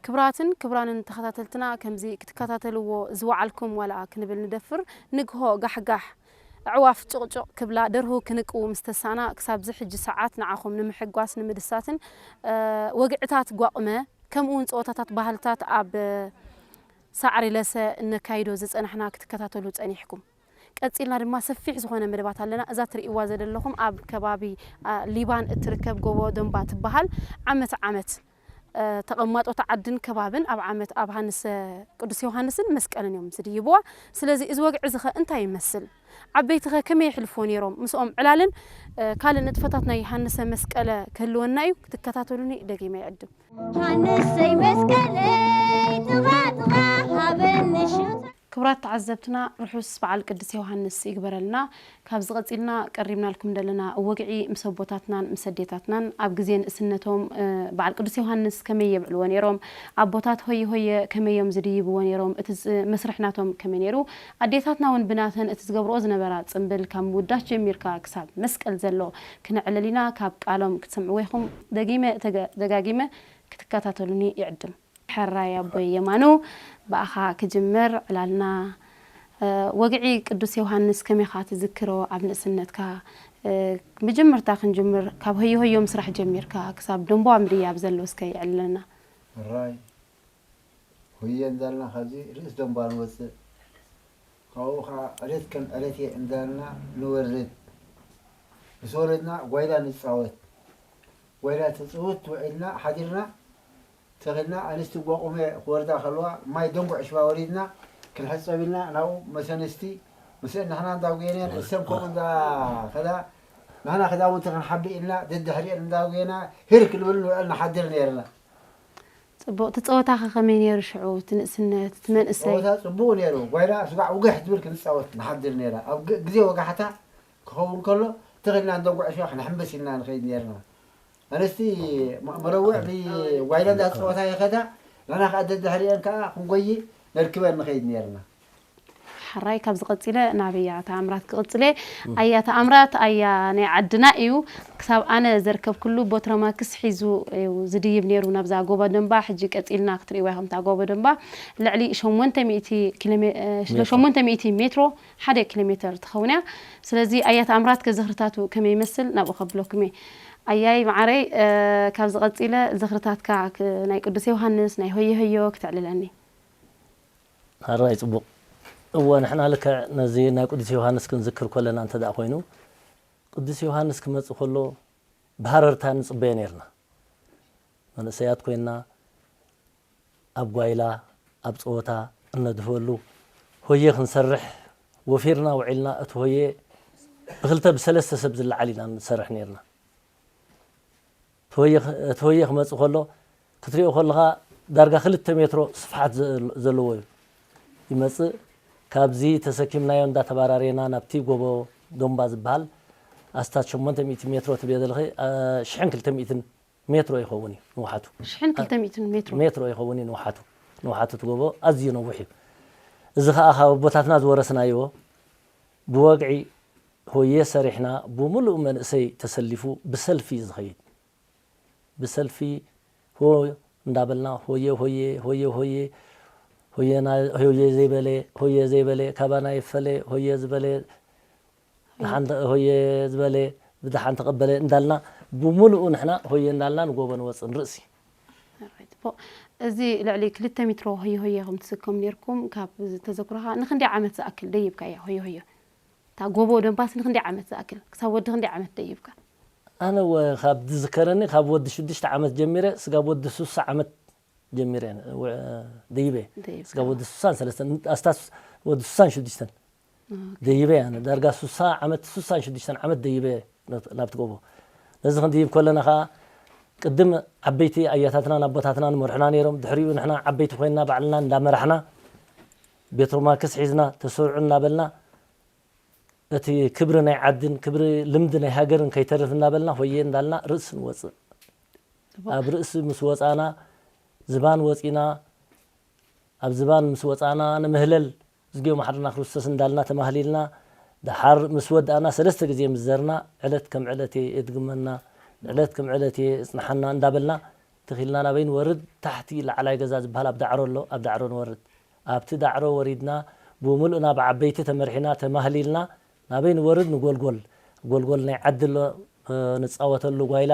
ክብራትን ክብራንን ተኸታተልትና፣ ከምዚ ክትከታተልዎ ዝወዓልኩም ዋላ ክንብል ንደፍር፣ ንግሆ ጋሕጋሕ፣ ኣዕዋፍ ጭቕጭቕ ክብላ፣ ደርሁ ክንቅዉ ምስ ተሳእና፣ ክሳብ ዝሕጂ ሰዓት ንዓኹም ንምሕጓስ ንምድሳትን፣ እ፣ ወግዕታት ጓቑመ፣ ከምኡ እውን ጸወታታት ባህልታት ኣብ ሳዕሪ ለሰ እነካይዶ ዝጸናሕና ክትከታተሉ ጸኒሕኩም። ቀጺልና ድማ ሰፊሕ ዝኾነ መደባት ኣለና። እዛ ትርእይዋ ዘለኹም ኣብ ከባቢ፣ ኣ፣ ሊባን እትርከብ ጎቦ ደንባ ትበሃል። ዓመት ዓመት፣ እ፣ ተቐማጦት ዓድን ከባብን ኣብ ዓመት ኣብ ሃንሰ ቅዱስ ዮሃንስን መስቀልን እዮም ዝድይብዋ። ስለዚ እዚ ወግዒ እዚ ኸ እንታይ ይመስል? ዓበይቲ ኸ ከመይ የሕልፍዎ ነይሮም? ምስኦም ዕላልን፣ እ፣ ካልእ ንጥፈታት ናይ ሃንሰ መስቀለ ክህልወና እዩ። ክትከታተሉኒ ደጊመ ይዕድም። ሃንሰይ መስቀለይ ትኻ ትኻ ሃበኒ ሹታ። ክቡራት ተዓዘብትና፣ ርሑስ በዓል ቅዱስ ዮሃንስ ይግበረልና። ካብዚ ቀጺልና ቀሪብናልኩም ዘለና ወግዒ ምስ ኣቦታትናን ምስ ኣዴታትናን ኣብ ግዜ ንእስነቶም፣ እ፣ በዓል ቅዱስ ዮሃንስ ከመይ የብዕልዎ ነይሮም፣ ኣቦታት ሆየ ሆየ ከመይ እዮም ዝድይብዎ ነይሮም፣ እቲ ዝ-፣ መስርሕ ናቶም ከመይ ነይሩ፣ ኣዴታትና እውን ብናተን እቲ ዝገብርኦ ዝነበራ ጽምብል ካብ ምውዳስ ጀሚርካ ክሳብ መስቀል ዘሎ ክነዕልል ኢና። ካብ ቃሎም ክትሰምዕዎ ኢኹም። ደጊመ ተገ-፣ ደጋጊመ ክትከታተሉኒ ይዕድም። ሕራይ ኣቦይ የማኑ፣ ብኣኻ ክጅምር ዕላልና። እ፣ ወግዒ ቅዱስ ዮሃንስ ከመይ ኢኻ ትዝክሮ ኣብ ንእስነትካ? እ፣ መጀመርታ ክንጅምር፣ ካብ ሆዮ ሆዮ ምስራሕ ጀሚርካ ክሳብ ደንቧ ምድያብ ዘሎ እስከ የዕልለና። ሕራይ፣ ሆየ እንዳልና ካብዚ ርእስ ደንቧ ንወፅእ። ካብኡ ኸዓ ዕለት ከም ዕለት እየ እንዳልና ንወርድ። ምስ ወረድና ጓይላ ንፃወት። ጓይላ ተፅውት ውዒልና ሓዲርና፣ ተኺልና ኣንስቲ ጓቑመ ክወርዳ ከለዋ ማይ ደንጉዕ ሽባ ወሪድና ክንሕፀብ ኢልና ናብኡ መሰንስቲ ምስአን ንሕና እንዳጉየነን እሰን ከምኡ እንዳኸዳ ንሕና ክዳውንቲ ክንሓቢ ኢልና ደድሕሪአን እንዳጉየና ሂር ክንብል ንውዕል ንሓድር ነይርና። ጽቡቕ። እቲ ጸወታኸ ከመይ ነይሩ ሽዑ? እቲ ንእስነት፣ እቲ መንእሰይ? ጸወታ ጽቡቕ ነይሩ። ጓይላ ስጋዕ ውግሕ ትብል ክንጻወት ንሓድር ነይራ። ኣብ ግ-፣ ግዜ ወጋሕታ ክኸውን ከሎ፣ ትኽ ኢልና እንደ ጉዕሾ ክንሕምብስ ኢልና ንኸይድ ነይርና። ኣንስቲ መ-፣ መረውዕ ብጓይላ እንዳተጻወታ ይኸዳ፣ ንሕና ከኣ ደድሕሪአን ከኣ ክንጎዪ ነርክበን ንኸይድ ነይርና። ሓራይ፣ ካብዚ ቀጺለ ናበይ እያ ተኣምራት ክቕጽል እየ። ኣያ ተኣምራት፣ ኣያ ናይ ዓድና እዩ። ክሳብ ኣነ ዘርከብኩሉ ቦትረማክስ ሒዙ እዩ ዝድይብ ነይሩ ናብዛ ጎቦ ደንባ። ሕጂ ቀጺልና ክትርእይዋ ኢኹም እታ ጎቦ ደንባ። ልዕሊ ሸሞንተ ሚእቲ ኪሎ ሜ-፣ እ፣ ሜትሮ። ሸሞንተ ሚእቲ ሜትሮ፣ ሓደ ኪሎ ሜትር ትኸውን እያ። ስለዚ ኣያ ተኣምራት ከ ዝኽርታቱ ከመይ ይመስል ናብኡ ከብለኩም እየ። ኣያይ መዓረይ፣ እ፣ ካብዚ ቀጺለ ዝኽርታትካ ክ-፣ ናይ ቅዱስ ዮሃንስ፣ ናይ ሆየ ሆዮ ክተዕልለኒ። ሕራይ ጽቡቕ። እወ፣ ንሕና ልክዕ ነዚ ናይ ቅዱስ ዮሃንስ ክንዝክር ከለና እንተ ደኣ ኮይኑ፣ ቅዱስ ዮሃንስ ክመጽእ ከሎ ብሃረርታ ንጽበዮ ነይርና። መንእሰያት ኮይንና ኣብ ጓይላ፣ ኣብ ጸወታ እነድህበሉ፣ ሆየ ክንሰርሕ ወፊርና ውዒልና፣ እቲ ሆየ ብኽልተ ብሰለስተ ሰብ ዝለዓል ኢና ንሰርሕ ነይርና። እቲ ሆየ ኽ-፣ እቲ ሆየ ክመጽእ ከሎ ክትሪኦ ከለኻ ዳርጋ ክልተ ሜትሮ ስፍሓት ዘ-፣ ዘለዎ እዩ። ይመጽእ፣ ካብዚ ተሰኪምናዮ እንዳተባራሬና ናብቲ ጎቦ ዶምባ ዝበሃል ኣስታት ሸሞንተ ሚእቲ ሜትሮ ትብዮ ዘለኺ፣ እ፣ ሽሕን ክልተ ሚእትን ሜትሮ ይኸውን እዩ ንውሓቱ። ሽሕን ክልተ ሚእትን ሜትሮ። ሜትሮ ይኸውን እዩ ንውሓቱ። ንውሓቱ እቲ ጎቦ ኣዝዩ ነዊሕ እዩ። እዚ ኸኣ ካብ ኣቦታትና ዝወረስናዮ ብወግዒ ሆየ ሰሪሕና፣ ብምሉእ መንእሰይ ተሰሊፉ ብሰልፊ እዩ ዝኸይድ። ብሰልፊ ሆ እንዳበልና ሆየ ሆየ፣ ሆየ ሆየ፣ ሆየ ና-፣ ሆየ ዘይበለ፣ ሆየ ዘይበለ፣ ካባና ይፈለ፣ ሆየ ዝበለ፣ ደሓን ተ-፣ ሆየ ዝበለ፣ ብደሓን ተቐበለ እንዳልና ብምሉኡ ንሕና ሆየ እንዳልና ንጎቦ ንወጽእ ንርእሲ። ኣራይ፣ ጽቡቕ። እዚ ልዕሊ ክልተ ሜትሮ ሆየ ሆየ ከም ትስከሙ ኔርኩም፣ ካብ ተዘክሮኻ ንኽንደይ ዓመት ዝኣክል ደይብካያ ሆየ ሆየ? እታ ጎቦ ደንባስ ንኽንደይ ዓመት ዝኣክል፣ ክሳብ ወዲ ክንደይ ዓመት ደይብካ? ኣነ ወ-፣ ካብ ዝዝከረኒ፣ ካብ ወዲ ሽዱሽተ ዓመት ጀሚረ፣ ስጋብ ወዲ ሱሳ ዓመት ጀሚረ፣ ወ-፣ ደይበ። ደይብካ። ስጋብ ወዲ ሱሳን ሰለስተን፣ ኣስታት ወዲ ሱሳን ሽዱሽተን። ኦኬ። ደይበ፣ ኣነ ዳርጋ ሱሳ ዓመት፣ ሱሳን ሽዱሽተን ዓመት ደይበ ናብቲ ጎቦ። ነዚ ክንድይብ ከለና ኸኣ፣ ቅድም ዓበይቲ ኣያታትናን ኣቦታትናን ይመርሑና ነይሮም። ድሕሪኡ ንሕና ዓበይቲ ኮይንና፣ ባዕልና እንዳመራሕና፣ ቤትሮማክስ ሒዝና፣ ተሰርዑ እናበልና፣ እቲ ክብሪ ናይ ዓድን ክብሪ ልምዲ ናይ ሃገርን ከይተርፍ እናበልና ሆየ እንዳልና ርእሲ ንወፅእ። ኣብ ርእሲ ምስ ወፃና ዝባን ወፂና፣ ኣብ ዝባን ምስ ወፃና ንምህለል፣ እዝግዮ መሓረና ክርስቶስ እንዳልና ተማህሊልና፣ ደሓር ምስ ወዳእና ሰለስተ ግዜ ምስ ዘርና፣ ዕለት ከም ዕለት እየ እድግመና፣ ዕለት ከም ዕለት እየ እጽንሓና እንዳበልና፣ ትኺልና ናበይ ንወርድ? ታሕቲ ላዕላይ ገዛ ዝበሃል ኣብ ዳዕሮ ኣሎ፣ ኣብ ዳዕሮ ንወርድ። ኣብቲ ዳዕሮ ወሪድና፣ ብምሉእና ብዓበይቲ ተመርሒና፣ ተማህሊልና፣ ናበይ ንወርድ? ንጎልጎል። ጎልጎል ናይ ዓዲ ኣሎ፣ ንጻወተሉ ጓይላ፣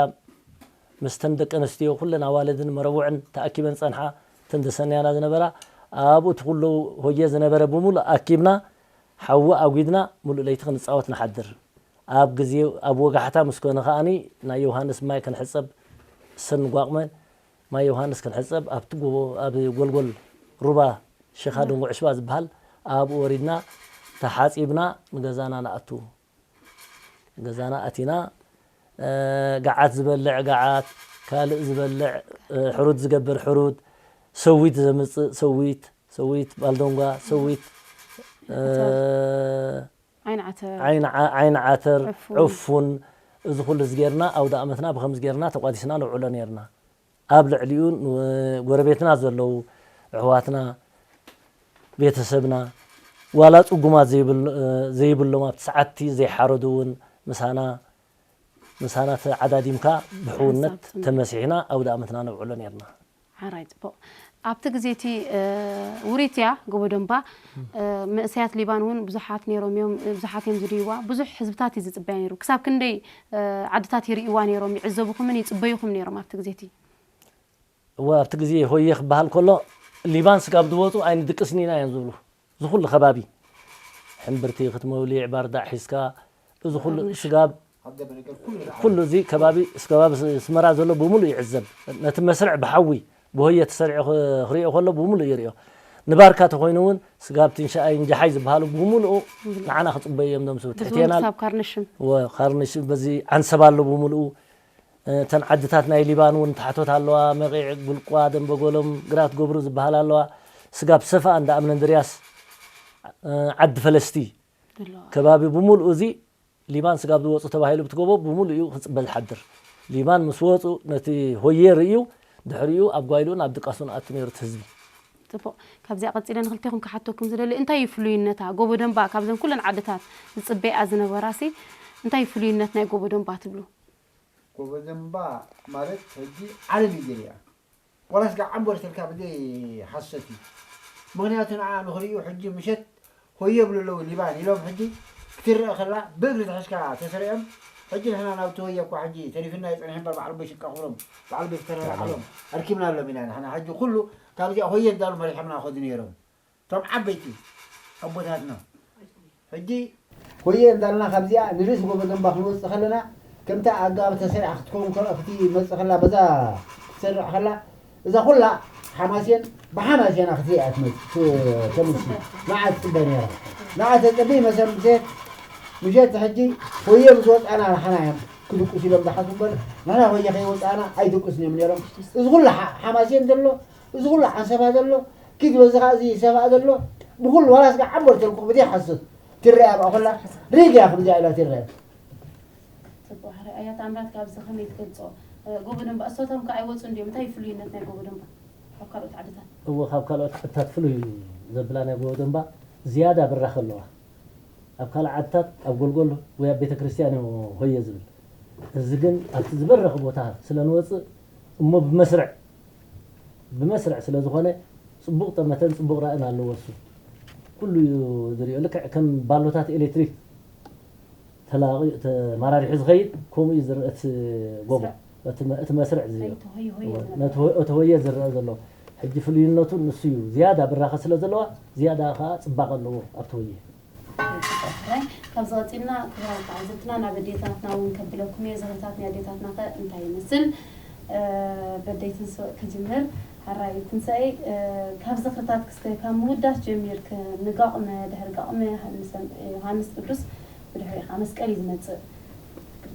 ምስተን ደቂ ኣንስትዮ ኩለን ኣዋልድን መረውዕን ተኣኪበን ጸንሓ፣ እተን ዘሰንያና ዝነበራ፣ ኣብኡ እቲ ኩሉ ሆየ ዝነበረ ብምሉእ ኣኪብና፣ ሓዊ ኣጒድና፣ ምሉእ ለይቲ ክንጻወት ንሓድር። ኣብ ግዜ፣ ኣብ ወጋሕታ ምስ ኮነ ከኣኒ፣ ናይ ዮሃንስ ማይ ክንሕጸብ፣ እሰን ንጓቕመ ማይ ዮሃንስ ክንሕጸብ፣ ኣብቲ ጎቦ፣ ኣብ ጎልጎል ሩባ ሸኻ ደንጎ ዕሽባ ዝበሃል፣ ኣብኡ ወሪድና፣ ተሓጺብና፣ ንገዛና ንኣቱ። ገዛና ኣቲና፣ እ፣ ገዓት ዝበልዕ ገዓት፣ ካልእ ዝበልዕ፣ እ፣ ሕሩድ ዝገብር ሕሩድ፣ ሰዊት ዘምጽእ ሰዊት፣ ሰዊት ባልዶንጓ፣ ሰዊት፣ እ፣ ዓይኒ ዓተር። ዓይኒ ዓ-፣ ዓይኒ ዓተር፣ ዕፉን። ዕፉን፣ እዚ ኩሉ እዚ ጌርና፣ ኣውደ ኣመትና ብኸምዚ ጌርና ተቋዲስና ነውዕሎ ኔርና። ኣብ ልዕሊኡ ን-፣ ጎረቤትና ዘለዉ ኣሕዋትና፣ ቤተሰብና፣ ዋላ ጽጉማት ዘይብል-፣ ዘይብሎም ኣብቲ ሰዓትቲ ዘይሓረዱ እውን ምሳና፣ ምሳና ተዓዳዲምካ ብሕውነት ሓንሳብ ጽምብል። ተመሲሕና ኣውደ ኣመትና ነብዕሎ ኔርና። ሓራይ ጽቡቕ። ኣብቲ ግዜ እቲ፣ እ፣ ውሪት እያ፣ ጎቦ ደንባ፣ እ፣ መንእሰያት ሊባን እውን ብዙሓት ነይሮም እዮም፣ ብዙሓት እዮም ዝድይዋ። ብዙሕ ህዝብታት እዩ ዝጽበያ ነይሩ። ክሳብ ክንደይ፣ እ፣ ዓድታት ይርእይዋ ነይሮም፣ ይዕዘቡኹምን ይጽበዩኹም ነይሮም ኣብቲ ግዜ እቲ? እወ፣ ኣብቲ ግዜ ሆየ ክበሃል ከሎ፣ ሊባን ስጋብ ዝወጹ ኣይንድቅስን ኢና እዮም ዝብሉ። እዚ ኩሉ ከባቢ፣ ሕምብርቲ፣ ክትመውሊዕ፣ ባርዳዕ ሒዝካ፣ እዚ ኩሉ ስጋብ፣ ኩሉ እዚ ከባቢ፣ ከባቢ ኣስመራ ዘሎ ብምሉእ ይዕዘብ። ነቲ መስርዕ ብሓዊ፣ ብሆየ ተሰሪዑ ክ-፣ ክሪኦ ከሎ ብምሉእ ይሪኦ። ንባርካ ተኾይኑ እውን፣ ስጋብ ትንሻኣይ እንጃሓይ ዝበሃሉ ብምሉኡ ንዓና ክጽበዩ እዮም፣ ዶም ስውት። ብዝውን ሕቴናል ክሳብ ካርንሽም። ወ-፣ ካርንሽም በዚ ዓንሰባ ኣሎ ብምሉኡ። እተን ዓድታት ናይ ሊባን እውን ታሕቶት ኣለዋ፣ መቒዕ፣ ጉልቋ፣ ደንበጎሎም፣ ግራት ጎብሩ ዝበሃላ ኣለዋ። ስጋብ ሰፍኣ እንዳ እምነ እንድርያስ፣ እ፣ ዓዲ ፈለስቲ ዘለዋ። ከባቢ ብምሉኡ እዚ ሊባን ስጋብ ዝወፁ ተባሂሉ ብቲ ጎቦ ብምሉኡ እዩ ክፅበ ዝሓድር። ሊባን ምስ ወፁ ነቲ ሆየ ርእዩ፣ ድሕሪኡ ኣብ ጓይልኡ ናብ ድቃሱ ንኣቱ ነይሩ እቲ ህዝቢ። ጽቡቕ። ካብዚኣ ቀጺለ ንክልቴኹም ክሓተኩም ዝደሊ፣ እንታይ እዩ ፍሉይነታ? ጎቦ ደንባ ካብዘን ኩለን ዓድታት ዝጽበይኣ ዝነበራሲ፣ እንታይ እዩ ፍሉይነት ናይ ጎቦ ደንባ ትብሉ? ጎቦ ደንባ ማለት ሕጂ ዓለም እዩ ገሊኣ። ቆላስ ጋዕ ዓምቦር ተልካ ብዘይ ሓሰት እዩ። ምኽንያቱ ንዓ ንኽርእዩ ሕጂ ምሸት ሆየ ይብሉ ኣለዉ ሊባን ኢሎም ሕጂ ክትረአ ከላ ብእግሪ ተሒዝካ ተሰሪዖም። ሕጂ ንሕና ናብቲ ሆየ እኳ ሕጂ ተሪፍና ይጸንሕ እምበር በዓል ኣቦይ ሽቃ ክብሮም፣ በዓል ኣቦይ ፍተረና ዓሎም ኣርኪብና ኣሎም ኢና ንሕና። ሕጂ ኩሉ ካብዚኣ ሆየ እንዳሉ መሪሖምና ከዱ ነይሮም። እቶም ዓበይቲ ኣቦታትና። ሕጂ ሆየ እንዳልና ካብዚኣ ንርእሲ ጎቦ ደንባ ክንወጽእ ከለና፣ ከምታ ኣጋብ ተሰሪዓ ክትከውን ከ-፣ ክትመጽእ ከላ፣ በዛ ክትሰርዕ ከላ፣ እዛ ኩላ ሓማሴን ብሓማሴና ክትሪኣ ትመጽእ፣ ት-፣ ተምሲ። ንዓ ትጽበ ነይራ። ንዓ ተጸበይ መሰል ምሴት፣ ምሸት ሕጂ ሆየ ምስ ወጻና ንሕና እዮም ክድቁስ ኢሎም ዝሓስቡ እምበር፣ ንሕና ሆየ ከይወጻና ኣይድቁስን እዮም ነይሮም። እዚ ኩሉ ሓ-፣ ሓማሴን ዘሎ፣ እዚ ኩሉ ዓንሰባ ዘሎ፣ ኪድ በዚ ኸዓ እዚ ሰብኣ ዘሎ፣ ብኹሉ ዋላ ስጋ ዓምበር ተልኩ ብዘይ ሓሶት ትረኣ ኣብኣ ኩላ ሪግ እያ ከምዚኣ ኢላ ትረአ። ጽቡቕ፣ ሕራይ ኣያ ተኣምራት ካብዚ ከመይ ትገልጾ? እ፣ ጎቦ ደንባ እሶቶም ከ ኣይወጹን ድዮም? እንታይ እዩ ፍሉይነት ናይ ጎቦ ደንባ ካብ ካልኦት ዓድታት? እወ፣ ካብ ካልኦት ዓድታት ፍሉይ ዘብላ ናይ ጎቦ ደንባ ዝያዳ ብራኸ ኣለዋ። ኣብ ካልእ ዓድታት ኣብ ጎልጎል ወይ ኣብ ቤተ ክርስቲያን እዩ ሆየ ዝብል። እዚ ግን ኣብቲ ዝበረኸ ቦታ ስለ ንወጽእ እሞ ብመስርዕ፣ ብመስርዕ ስለ ዝኾነ ጽቡቕ ጠመተን ጽቡቕ ራእን ኣለዎ እሱ። ኩሉ እዩ ዝሪኦ። ልክዕ ከም ባሎታት ኤሌክትሪክ ተላቒ-፣ ተመራሪሑ ዝኸይድ፣ ከምኡ እዩ ዝረአ እቲ ጎቦ፣ መስርዕ። እቲ መ-፣ እቲ መስርዕ ዝሪኦ። እቲ ሆየ ሆየ እወ፣ ዝነበረ። ነቲ ሆ-፣ እቲ ሆየ ዝረአ ዘሎ። ሕጂ ፍሉይነቱ ንሱ እዩ። ዝያዳ ብራኸ ስለ ዘለዋ፣ ዝያዳ ኸዓ ጽባቐ ኣለዎ ኣብቲ ሆየ። ሕራይ፣ ካብዚ ቀጺልና ክቡራት ተዓዘብትና ናብ ኣዴታትና እውን ከብለኩም እየ። ዝኽርታት ናይ ኣዴታትና ከ እንታይ ይመስል? እ፣ በደይ ትንሳኤ ክጅምር። ሕራይ ትንሳኤ፣ እ፣ ካብ ዝኽርታት ክስከ ካብ ምውዳስ ጀሚርክ ንጋቕመ፣ ድሕሪ ጋቕመ ዮሃንስ፣ ዮሃንስ ቅዱስ፣ ብድሕሪኡ ከዓ መስቀል እዩ ዝመጽእ።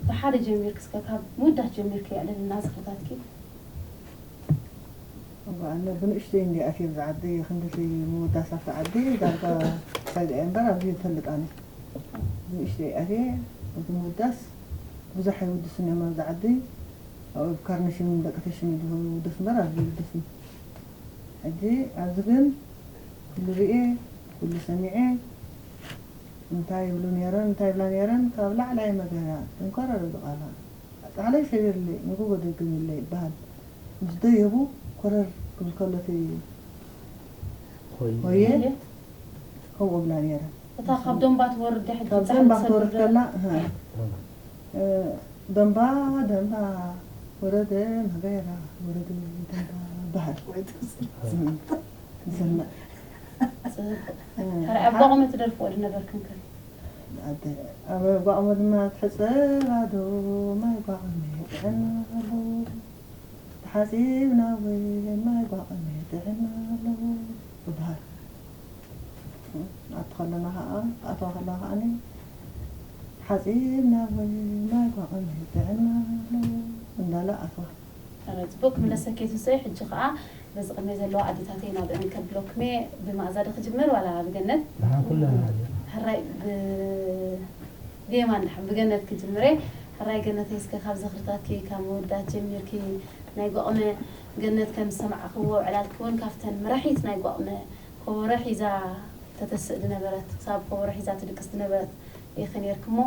ብሓደ ጀሚርክ እስከ ካብ ምውዳስ ጀሚርክ የዕልልና ዝኽርታትኪ። እዋ፣ ኣነ ብንእሽተይ እንዲ ኣትየ ኣብዚ ዓዲ፣ ክንድቲ ምውዳስ ኣብቲ ዓዲ ዳርጋ ጸሊዐ እምበር ኣብዚ ይፈልጥ ኣነ። ንእሽተይ ኣትየ እቲ ምውዳስ ብዙሕ ኣይውድስን እዮም ኣብዚ ዓዲ። ኣብኡ ብካርነሽን ደቂ ተሽን ዝውደስ እምበር ኣብዚ ይውደስን። ሕጂ ኣብዚ ግን ኩሉ ርእየ፣ ኩሉ ሰሚዐ፣ እንታይ ይብሉ ነይረን እንታይ ይብላ ነይረን ካብ ላዕላይ መገራ ጥንኮረረ ዝቓላ ጻዕላይ ሰቢርለይ ንጉጎ ደገምለይ ይበሃል። ምስ ደየቡ ኮረር ክብል ከሎ እቲ ሆየ ከምኡ ብላ ነይረን። እታ ካብ ደንባ ትወርድ ድሕሪ ካብ ደንባ ክትወርድ ከላ ደንባ ደንባ ወረደ መገራ ወረደ ደንባ በሃል ዝሰምዕ። ሕራይ ኣብ ጓቑመ ትደርፍኦ ድነበርክን ከ? ኣብ ጓቑመ ድማ ትሕፀብ ኣዶ ማይ ጓቑመ ጥዕና ኣለዎ። ተሓፂብና እውን ማይ ጓቕሚ ጥዕና ኣለዎ ይበሃል። ኣቲ ከለና ከዓ ኣተዋ ከለና ከዓ ተሓፂብና እውን ማይ ጓቕሚ ጥዕና ኣለዎ እንዳለ ኣተዋ። ፅቡቅ ክምለሰኪ ትንሳኤ። ሕጂ ከዓ በዚ ቅድመይ ዘለዋ ኣዴታተይ ናብአን ከብለኩሜ ብማእዛ ዶ ክጅምር ዋላ ብገነት? ብሓን ኩለን ኣለ ሕራይ ብ ብየማን ድሓን ብገነት ክጅምረ። ሕራይ ገነተይ እስከ ካብ ዝኽርታትኪ ካብ ምውዳት ጀሚርኪ ናይ ጓቕመ ገነት ከም ዝሰማዕኽዎ ዕላልኪ እውን ካብተን መራሒት ናይ ጓቕመ ኮቦሮ ሒዛ ተተስእ ዝነበረት ክሳብ ኮቦሮ ሒዛ ትድቅስ ዝነበረት ኢኺ ነይርኪ እሞ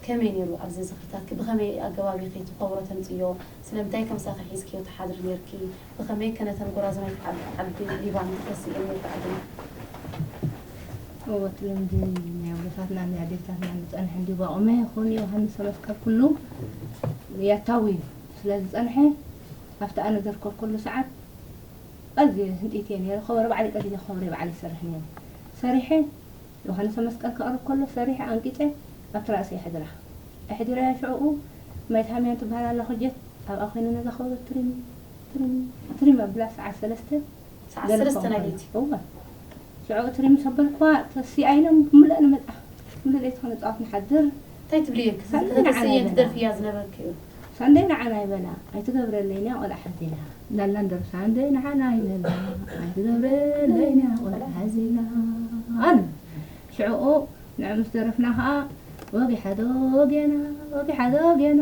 ከመይ ነይሩ ኣብዚ ዝኽርታትኪ ብኸመይ ኣገባብ ኢኺ እቲ ኮቦሮ ተምፅዮ ስለምንታይ ከምሳኺ ሒዝክዮ ትሓድሪ ነይርኪ ብኸመይ ከ ነተን ጎራዙ ናይቲ ዓቢ ሊባኖስ ተሲእን ነይርኪ ዓድና? እወ እቲ ልምዲ ናይ ኣቦታትናን ናይ ኣዴታትናን ዝፀንሐ እንድዩ ባቑመ ይኹን ዮሃንሰ መስቀል ኩሉ ያታዊ እዩ ስለ ዝፀንሐ ኣብቲ ኣነ ዘርከብከሉ ሰዓት ኣዝየ ህንጢት እየ ነይረ ከበሮ ባዕለይ ቀዲደ ከበሮ ባዕለይ ይሰርሕ ነይረ ሰሪሐ ዮሃንሰ መስቀል ከቕርብ ከሎ ሰሪሐ ኣንቂፀ ኣብቲ ራእሲ የሕድራ ኣሕዲረያ ሽዕኡ ማይት ሃምያን ትበሃል ኣላ ኮጀት ኣብኣ ኮይነ ነዛ ከበሮ ትሪም ትሪም ትሪም ኣብላ ሰዓት ሰለስተ ሰዓት ሰለስተ ናይ ለይቲ። እዋ። ሽዑ እቲ ሪም ሰበልኳ ተሲኣ ኢሎም ብምልእ ንመጻ። ምሉእ ለይቲ ክንጻወት ንሓድር። እንታይ ትብልየን? ክተስእየን ትደርፍያ ዝነበርክዮ? ሳንደይ ንዓና ይበላ ኣይትገብረለይን እያ ቆልዓ ሓዚላ። ላላ ንደርፍ ሳንደይ ንዓና ይበላ ኣይትገብረለይን እያ ቆልዓ ሓዚላ። ኣሉ። ሽዑኡ ንዑ ምስ ደረፍና ኸኣ ወጊሓ ዶ ጌና ወጊሓ ዶ ጌና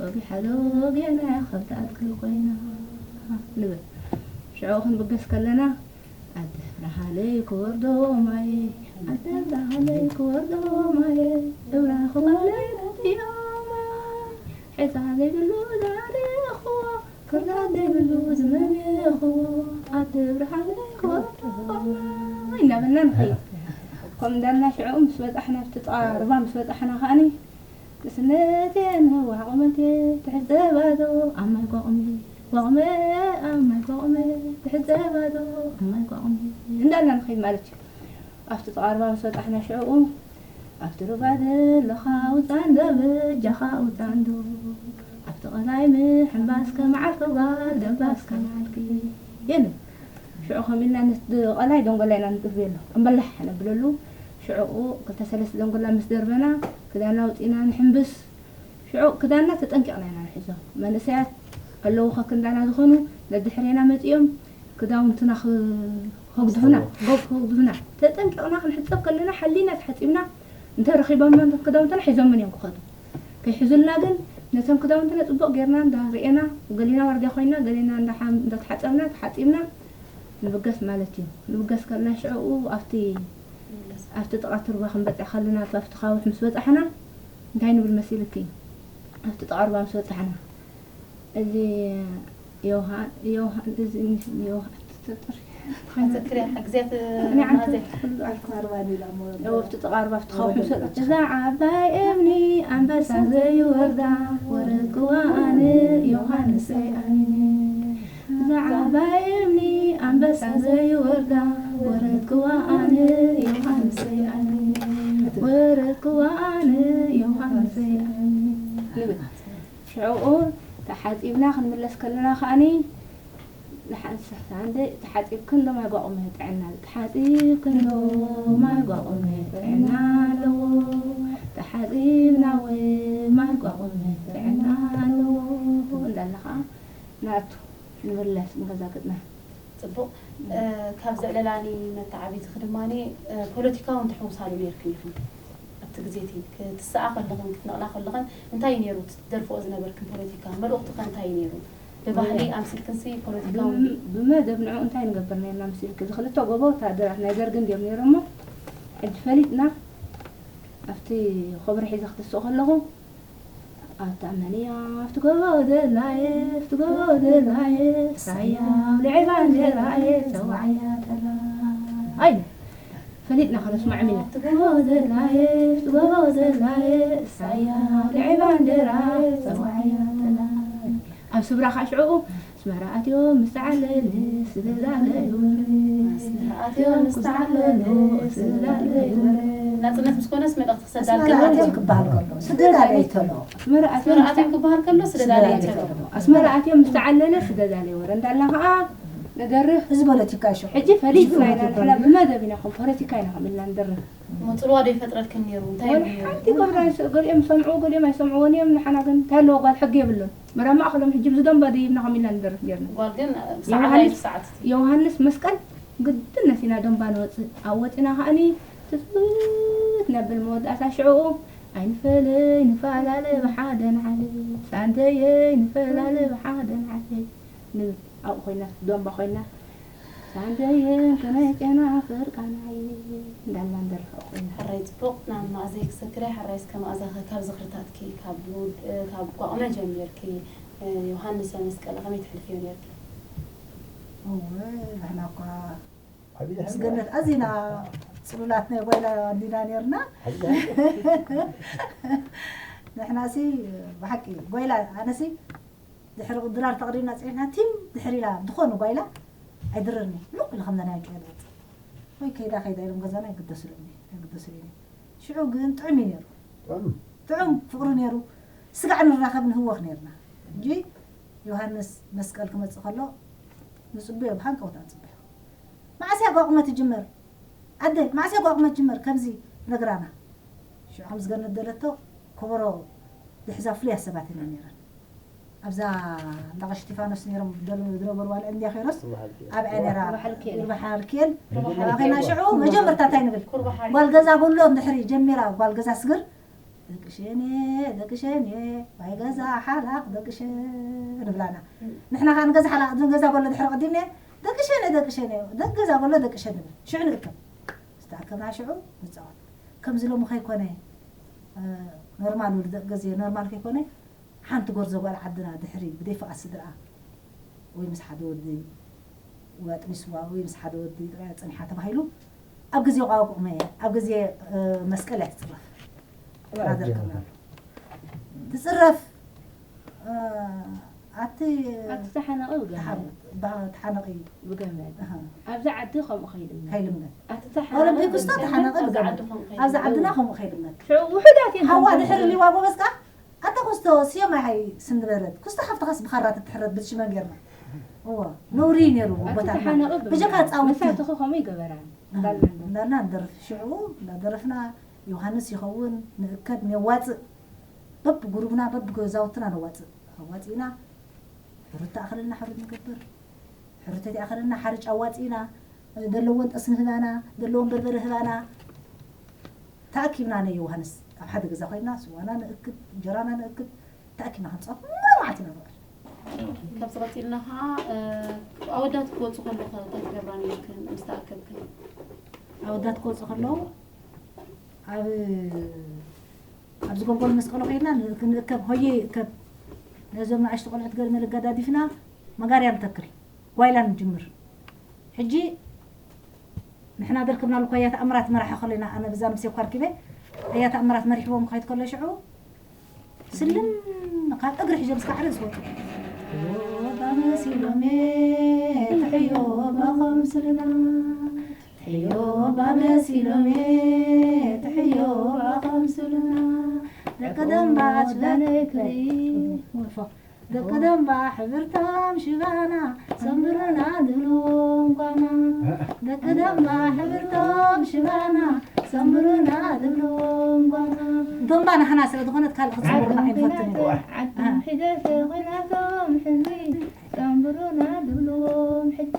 ወጊሓ ዶ ጌና እያ ካብቲ ኣትክል ኮይና ንብል። ሽዑ ክንብገስ ከለና ኣደ ብርሃነይ ክወርዶ ማየ ኣደ ብርሃነይ ክወርዶ ማየ እብራ ክባለይ ነትዮ ማይ ሒዛ ዘይብሉ ዝኣደኽዎ ክርዳድ ዘይብሉ ዝመንኽዎ ኣደ ብርሃነይ ክወርዶ ማይ እናበልና ንኸይድ። ከምኡ እንዳልና ሽዑ ምስ በጻሕና ኣብቲ ጥቓ ሩባ ምስ በጻሕና ከኣኒ ንእስነቴ ንህዋ ቁመቴ ትሕዘባ ዶ ኣብ ማይ ጓቑመ ጓቑመ ኣብ ማይ ጓቑመ ትሕዘባ ዶ ኣብ ማይ ጓቑመ እንዳልና ንኸይድ ማለት እዩ። ኣብቲ ጥቓ ሩባ ምስ በጻሕና ሽዕኡ ኣብቲ ሩባ ዘለኻ ውጻ እንዶ በጃኻ ውጻ እንዶ ኣብቲ ቀላይ ምሕንባስ ከመዓልኪ ጓል ደባስ ከመዓልኪ የለን። ሽዑ ከም ኢልና ነቲ ቀላይ ደንጎላ ኢና ንድርብየሉ እምበላሕ ነብለሉ። ሽዕኡ ክልተ ሰለስተ ደንጎላ ምስ ደርበና ክዳና ኣውጺእና ንሕንብስ። ሽዑ ክዳንና ተጠንቂቕና ኢና ንሕዞ። መንእሰያት ኣለዉ ከክንዳና ዝኾኑ ነድሕሬና መጺኦም ክዳውንትና ክህግድፉና፣ ጎብ ክህግድፉና ተጠንቂቕና ክንሕጸብ ከለና ሓሊና ተሓጺብና እንተ ረኺቦምና ነቶም ክዳውንትና ሒዞምን እዮም ክኸዱ። ከይሕዙልና ግን ነቶም ክዳውንትና ጽቡቕ ጌርና እንዳርኤና ገሊና ዋርድያ ኮይና ገሊና እንዳሓም- እንዳተሓጸብና ተሓጺብና ንብገስ ማለት እዩ። ንብገስ ከለና ሽዕኡ ኣብቲ ኣብቲ ጥቓ ትርባ ክንበጽሕ ከለና ኣብቲ ኣኻውሕ ምስ በጻሕና እንታይ ንብል መሲልኪ ኣብቲ ጥቓ ርባ ምስ በጻሕና እዚ ዮሃን ዮሃን እዚ ዮሃን ትጥር ሓንዘክርያ ግዜያት ንዓንተ ኩሉ ኣርባ ርባ ዲላ ሞ ኣብቲ ጥቓ ርባ ኣብቲ ኻውሕ ምስ በጻሕ እዛ ዓባይ እምኒ ኣንበሳ ዘይወርዳ ወረድክዋ ኣነ ዮሃንሰይ ኣሚነ እዛ ዓባይ እምኒ ኣንበሳ ዘይወርዳ ወረድክዋ ኣነ ዮሃንሰይ ኣሚነ ወረድክዋ ኣነ ዮሃንሰይ ኣሚነ ንብል። ሽዕኡ ተሓጺብና ክንምለስ ከለና ከኣኒ ንሓንሳሕሳ እንደ ተሓጺብክን ዶ ማይ ጓቑመ ጥዕና ተሓጺብክን ዶ ማይ ጓቑመ ጥዕና ኣለዎ ተሓጺብና እውን ማይ ጓቑመ ጥዕና ኣለዎ እንዳለኻ ናቱ ንምለስ ንገዛ ገጽና። ጽቡቕ። ካብ ዘዕለላኒ መተዓቢትኺ ድማ ፖለቲካውን ትሕውሳሉ ነይርክን ኢኽን። ኣብቲ ግዜ እቲ ክትስኣ ከለኽን ክትነቕላ ከለኽን እንታይ እዩ ነይሩ እቲ ትደርፍኦ ዝነበርክን ፖለቲካ? መልእኽቱ ከ እንታይ እዩ ነይሩ? ብባህሊ ኣምሲልክንሲ ፖለቲካዊ ብመደብ ንዕኡ እንታይ ንገብር ነርና መሲልክ? እዚ ክልተ ጎቦ ወታደራት ናይ ደርጊ እንድዮም ነይሮሞ። ሕጂ ፈሊጥና ኣብቲ ኮብሪ ሒዘ ክትስእ ከለኹ ኣታ መን እያ ኣብቲ ጎቦ ዘላየ ኣብቲ ጎቦ ዘላየ ሳያ ልዒ ባንዴራየ ሰዋዓያ ተላ ኣይ ፈሊጥና ከነስማዕም ኢና። ትጎቦ ዘላየ ትጎቦ ዘላየ ሳያ ልዒ ባንዴራየ ሰዋዓያ ተላ ኣብ ስብራ ከዓ ሽዕኡ ኣስመራ ኣትዮም ምስ ተዓለለ ስደት ኣለ ይወርድ። ኣስመራ ኣትዮም ምስ ተዓለለ ስደት ኣለ ይወርድ። ናጽነት ምስ ኮነስ መልእኽቲ ክሰዳል ኣስመራ ከሎ ኣትዮም ክበሃል ከሎ ስደት ኣለ ይተሎ። ኣስመራ ኣስመራ ኣትዮም ኣትዮም ክበሃል ከሎ ስደት ኣለ ይተሎ። ኣስመራ ኣትዮም ምስ ተዓለለ ስደት ኣለ ይወርድ እንዳልና ከዓ ንደርፍ። እዚ ፖለቲካ እዩ። ሕጂ ፈሊጥና ኢና ንሕና ብመደብ ኢና ከም ፖለቲካ ኢና ከም ኢልና ንደርፍ። እሞ ጽልዋ ዶ ይፈጥረልክን ነይሩ? እንታይ ወላ ነይሩ? ሓንቲ ገብራ ይስ- ገሊኦም ይሰምዕዎ ገሊኦም ኣይሰምዕዎን እዮም። ንሓና ግን እንታይ ኣለዎ ጓል ሕጊ የብሉን። መራ ማእኸሎም ሕጂ ብዚ ደንባ ደይብና ከም ኢልና ንደርፍ ነርና። ጓል ግን ሰዓት ናይ ዮሃንስ- ሰዓት እቲ ዮሃንስ መስቀል ግድነት ኢና ደንባ ንወፅእ ኣብ ወፂና ከዓኒ ትፅብት ነብል መወዳእታ ሽዕኡ ኣይንፈለይ ንፈላለ ብሓደ ንዓለ ሳንተየይ ንፈላለ ብሓደ ንዓለ ንብል ኣብኡ ኮይና ደንባ ኮይና ሳንተየን ከመይ ጨና ፍርቃናይ እንዳልና ንደርፍ ኣብኡ ኮይና ሕራይ ጽቡቕ ናብ መኣዘይ ክሰክረ ሕራይ እስከ መኣዛኸ ካብ ዝኽርታትኪ ካብ ውድ- ካብ ቋቕመ ጀሚርኪ ዮሃንሰ መስቀለ ከመይ ትሕልፍዮ ነርኪ? እወ ንሕና እኳ ምስ ገነት ኣዚና ፅሉላት ናይ ጓይላ እንዲና ነርና። ንሕናሲ ብሓቂ ጓይላ ኣነሲ ድሕሪ ድራር ተቕሪብና ፅዒርና ቲም ድሕር ኢላ ዝኾነ ጓይላ ኣይድረርኒ ሉቕ ኢለ ከምዛ ናይ ኣንጭዋ ዝወፅእ ወይ ከይዳ ከይዳ ኢሎም ገዛና ኣይግደስሉ እዮም ኣይግደስሉ እዮም። ሽዑ ግን ጥዑም እዩ ነይሩ። ጥዑም ፍቕሪ ነይሩ። ስጋዕ ንራኸብ ንህወኽ ነይርና። እንጂ ዮሃንስ መስቀል ክመፅእ ከሎ ንፅበዮ ብሃንቀውታ ንፅበዮ። መዓስ እያ ጓቑመ ትጅመር ኣደይ መዓስ እያ ጓቑመ ትጅመር ከምዚ ነግራና። ሽዑ ከም ዝገነት ደለቶ ከበሮ ዝሕዛ ፍሉያት ሰባት ኢና ነይረን። ኣብዛ እንዳ ቀሺ እስጢፋኖስ ነይሮም ዝነበሩ ዋላ እንድያ ኸይሮስ ኣብኣ ነይራ። ሩባ ሓርኬል ሩባ ሓርኬል ሩባ ሓርኬል ኸይና ሽዑ መጀመርታ እንታይ ንብል ኩርባ ሓርኬል ጓል ገዛ ጎሎ እንድሕሪ ጀሚራ ጓል ገዛ ስግር ደቂ ሸኔ ደቂ ሸኔ ዋይ ገዛ ሓላቕ ደቂ ሸ ንብላና። ንሕና ኸዓ ንገዛ ሓላቕ ንገዛ ጎሎ ድሕሪ ቀዲምና ደቂ ሸኔ ደቂ ሸኔ ደቂ ገዛ ጎሎ ደቂ ሸ ንብል ሽዑ ንእከብ ዝተኣከብና ሽዑ ንፃወት። ከምዚ ሎሚ ከይኮነ ኖርማል ውልደት ግዜ ኖርማል ከይኮነ ሓንቲ ጎርዞ ጓል ዓድና ድሕሪ ብደይ ፍቓድ ስድርኣ ወይ ምስ ሓደ ወዲ ወይ ኣጥኒስዋ ወይ ምስ ሓደ ወዲ ጥራይ ጸኒሓ ተባሂሉ ኣብ ግዜ ቋቁመ ኣብ ግዜ መስቀል እያ ትጽረፍ። ብራዘር ክብላ ትጽረፍ ኣቲ ኣቲ ተሓነቒ ብገመድ። ተሓነቒ ብገመድ ኣሃ። ኣብዚ ዓዲ ከምኡ ከይልመድ ከይልመድ ኣቲ ተሓነቒ ኦሎምፒክ ውስጥ ብገመድ። ተሓነቒ ኣብዚ ዓዲ ብገመድ ከምኡ ኣብዚ ዓድና ከይልመድ። ከምኡ ከይልመድ ሽዑ ውሑዳት እዮም ሓዋ ከምኡ ድሕሪ ዝገብሩ። ሊዋ ጎበዝካ ኣታ ኩስቶ ስዮም ኣይ ስንበረት ኩስቶ ሓፍትኻስ ብኻራ ትትሕረት ብዝሽመ ጌርና እዎ ነውሪ እዩ ነይሩ ኣቲ ቦታትና ተሓነቒ ብገመድ። ብጀካ ጻውቲ መሳትኺ ከምኡ ይገበራን ኣሃ። እንዳልና ንደርፍ። እንዳልና ንደርፍ ሽዑ እንዳደረፍና ዮሃንስ ይኸውን ንእከብ ነዋፅእ በብጉሩብና በብገዛውትና ነዋፅእ ኣዋፂእና ሕሩት ተኣኸለልና ሕሩት ንገብር ሕሩት ተይኣኸለልና ሓርጭ ኣዋፂእና ዘለዎን ጠስሚ ህባና ዘለዎን በርበረ ህባና ተኣኪብና ናይ ዮሃንስ ኣብ ሓደ ገዛ ኮይና ስዋና ንእክብ እንጀራና ንእክብ ተኣኪብና ክንፃወት ሙሉ መዓልቲ ኢና ንውዕል። ካብዚ ቀፂልና ከዓ ኣወዳት ክወፁ ከለኹ እንታይ ትገብራ ነይርክን ምስ ተኣከብክን? ኣወዳት ክወፁ ከለዉ ኣብ ኣብዚ ጎልጎል መስቀሎ ከይድና ክንእከብ ሆየ ይእከብ ነዞም ንኣሽቱ ቆልዑት ገለ መለ ኣጋዳዲፍና መጋርያ ንተክል ጓይላ ንጅምር። ሕጂ ንሕና ደርከብናሉ እኳ ኣያ ተኣምራት መራሒ ከለና ኣነ ብዛ ምስ የኳርኪበ ኣያ ተኣምራት መሪሕዎም ክኸይድ ከሎ ሽዑ ስልም ካብ እግሪ ሕጀም እስካ ዓረ ዝወጡ ሕዮ ባመሲሎሜ ትሕዮ ባኸምስልና ሕዮ ባመሲሎሜ ትሕዮ ባኸምስልና ደቂ ደንባ ኣጅላነይ ክርኢ ወፎ ደቂ ደንባ ሕብርቶም ሽባና ሰምብሩና ድብልዎም ጓና ደቂ ደንባ ሕብርቶም ሽባና ሰምብሩና ድብልዎም ጓና ደንባ ናህና ስለ ዝኾነት ካልእ ክትሰምሩና ኣይንፈትን ኢና ዓዶም ሒደተ ኹናቶም ሕዚ ኣንብሩና ድብልዎም ሕጂ።